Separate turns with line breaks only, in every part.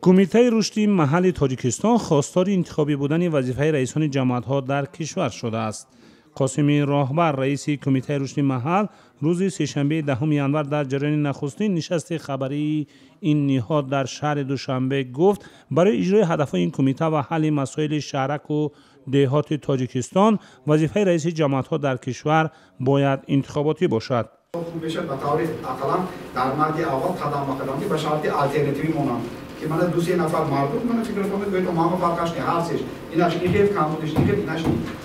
Кумитаи рушди маҳалли Тоҷикистон хостори интихобӣ будани вазифаи раисони ҷамоатҳо дар кишвар шудааст. Қосими Роҳбар, раиси Кумитаи рушди маҳал, рӯзи сешанбеи 10 январ дар ҷараёни нахустин нишасти хабарии ин ниҳод дар шаҳри Душанбе гуфт, барои иҷрои ҳадафҳои ин кумита ва ҳалли масоили шаҳраку деҳоти Тоҷикистон вазифаи раиси ҷамоатҳо дар кишвар бояд интихоботӣ бошад.
Хуб мешавад ба таври ақаллан дар марди аввал қадам ба қадам ки ба шарти алтернативӣ монанд, ки мана ду-се нафар мардум мана фикр кунед, гӯед омаҳама фарқаш не, ҳар сеш инаш ин хел камбудиш ин хел инаш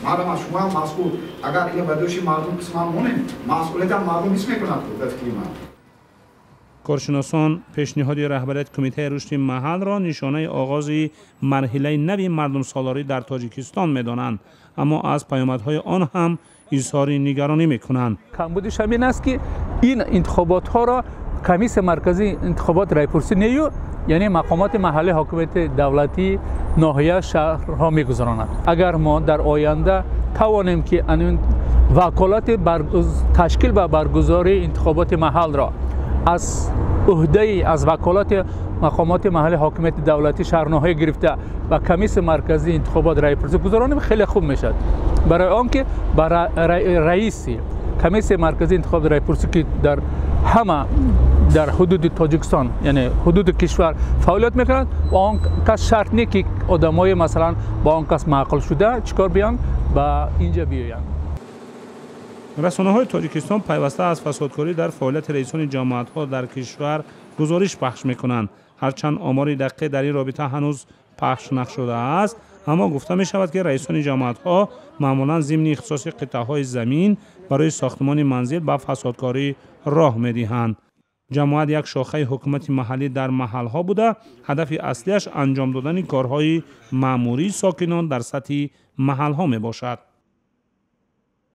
мардам аз шумо ҳам масъул. Агар ина ба дӯши мардум қисман монем, масъулиятам мардум ҳис мекунад ба фикри ман.
Коршиносон пешниҳоди раҳбарияти Кумитаи рушди маҳалро нишонаи оғози марҳилаи нави мардумсолорӣ дар Тоҷикистон медонанд, аммо аз паёмадҳои он ҳам изҳори нигаронӣ мекунанд.
Камбудиш ҳамин аст, ки ин интихоботҳоро Комиссияи марказии интихобот райпурсӣ нею, яъне мақомоти маҳаллии ҳокимияти давлатӣ, ноҳия, шаҳрҳо мегузаронанд. Агар мо дар оянда тавонем, ки ин ваколати ташкил ва баргузории интихоботи маҳалро аз уҳдаи аз ваколати мақомоти маҳаллии ҳокимияти давлатӣ, шаҳрноҳия гирифта ба Комиссияи марказии интихобот райпурсӣ гузаронем, хеле хуб мешавад. Барои он ки ба раиси Комиссияи марказии интихобот райпурсӣ, ки дар ҳама дар ҳудуди Тоҷикистон, яъне ҳудуди кишвар фаъолият мекунад, ва он кас шарт не, ки одамои масалан ба он кас маъқул шуда чӣ кор биён ба инҷа биёянд.
Расонаҳои Тоҷикистон пайваста аз фасодкорӣ дар фаъолияти раисони ҷамоатҳо дар кишвар гузориш пахш мекунанд. Ҳарчанд омори дақиқе дар ин робита ҳанӯз пахш нашудааст, аммо гуфта мешавад, ки раисони ҷамоатҳо маъмулан зимни ихтисоси қитъаҳои замин барои сохтмони манзил ба фасодкорӣ роҳ медиҳанд. Ҷамоат як шохаи ҳукумати маҳаллӣ дар маҳалҳо буда, ҳадафи аслиаш анҷом додани корҳои маъмурии сокинон дар сатҳи маҳалҳо мебошад.